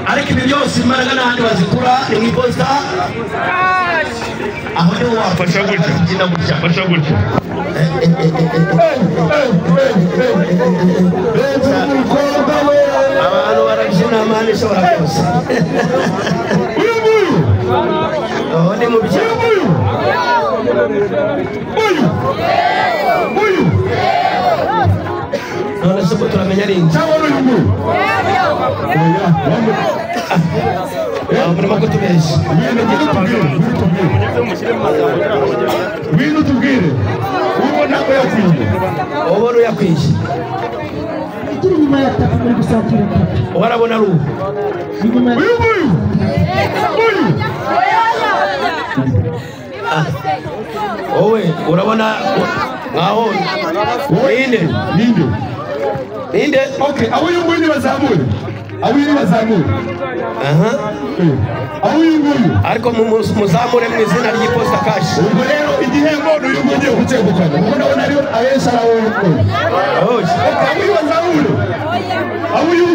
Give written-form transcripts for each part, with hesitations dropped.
Ariko ibi byose imbaraga n'ahandi bazikura ni mu iposita aho niho wafasha gutya fasha gutya abantu barabyina amahane ishobora byose aho ni mu byaro none se ko turamenya ari inzu murimo kutubeshya ngwino tubwire ubona uyakwiye ubona uyakwiye turi inyuma ya tapi muri gusatira tapi warabona ari ubu uyu nguyu uyu wowe urabona nkaho ninde ninde ninde okay abo uyu nguyu nibazamure abo uyu nibazamure aha abo uyu nguyu ariko muzamure mu izina ry'iposita kashi ubwo rero igihembo ni uyu nguyu ugiye kucyegukana kuko ndabona ariyo abenshi ari abo okay abo uyu bazamure abo uyu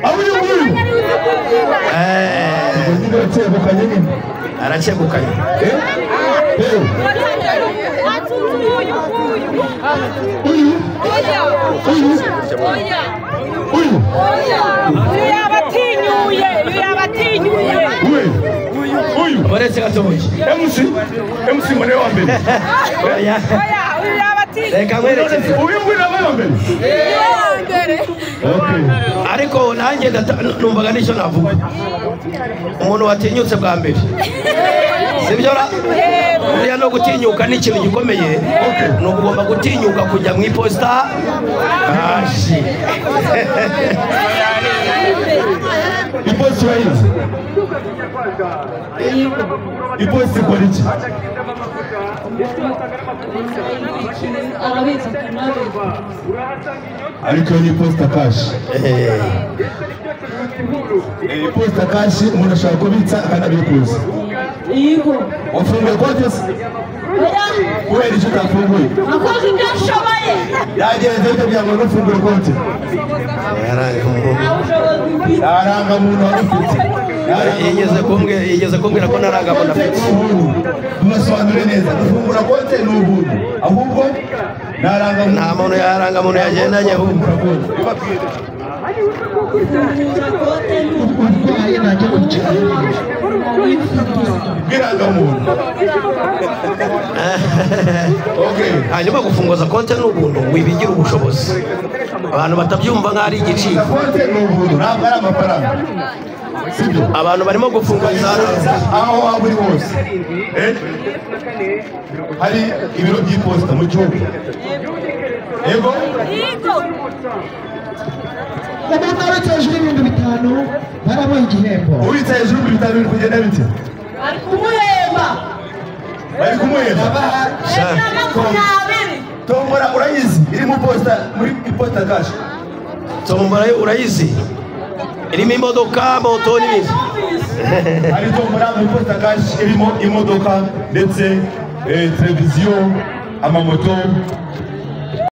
abo uyu nguyu ubwo nyine aracyegukanye nyine aracyegukanye uyu uyu uyu yabatinyuye yabatinyuye uyu baretse gatoboye MC ngo niwe wa mbere oya uyu yabatinyuye reka nkwerekeze uyu nguyu nawe wa mbere okay ariko nanjye numvaga nicyo navuga umuntu watinyutse bwa mbere sibyo ra buriya no gutinyuka ni ikintu gikomeye ni ukugomba gutinyuka kujya mu iposita kashi iposita urayizi iposita ikora iki ariko ni iposita kashi iposita kashi umuntu ashobora kubitsa akanabikuza wafunguye konti se kubera icyo utafunguye nakoze ibyo nshoboye yagenze bite kugira ngo nufungure konti nta rangamuntu wari ufite yigeze kumbwira ko nta rangamuntu afite tubasobanure neza gufungura konti ni ubuntu ahubwo nta rangamuntu nta muntu yarangamuntu yagendanye ahubwo urwaye najya kwicara bw'irangamuntu hanyuma gufunguza konti ni ubuntu wibigira ubushobozi abantu batabyumva nk'aho ari igiciro konti ni ubuntu ntabwo ari amafaranga abantu barimo gufunguza aho waba uri hose hari ibiro by'iposita mu gihugu yego umuntu abitse hejuru y'ibihumbi 5 baramuha igihembo ubitse hejuru y'ibihumbi 5 biri kugenda bite bari kumuhemba bari kumuhemba tombora urayizi iri mu posita muri iposita kashi tombora urayizi irimo imodoka moto n'ibindi hari tombora mu iposita kashi irimo imodoka ndetse televiziyo amamoto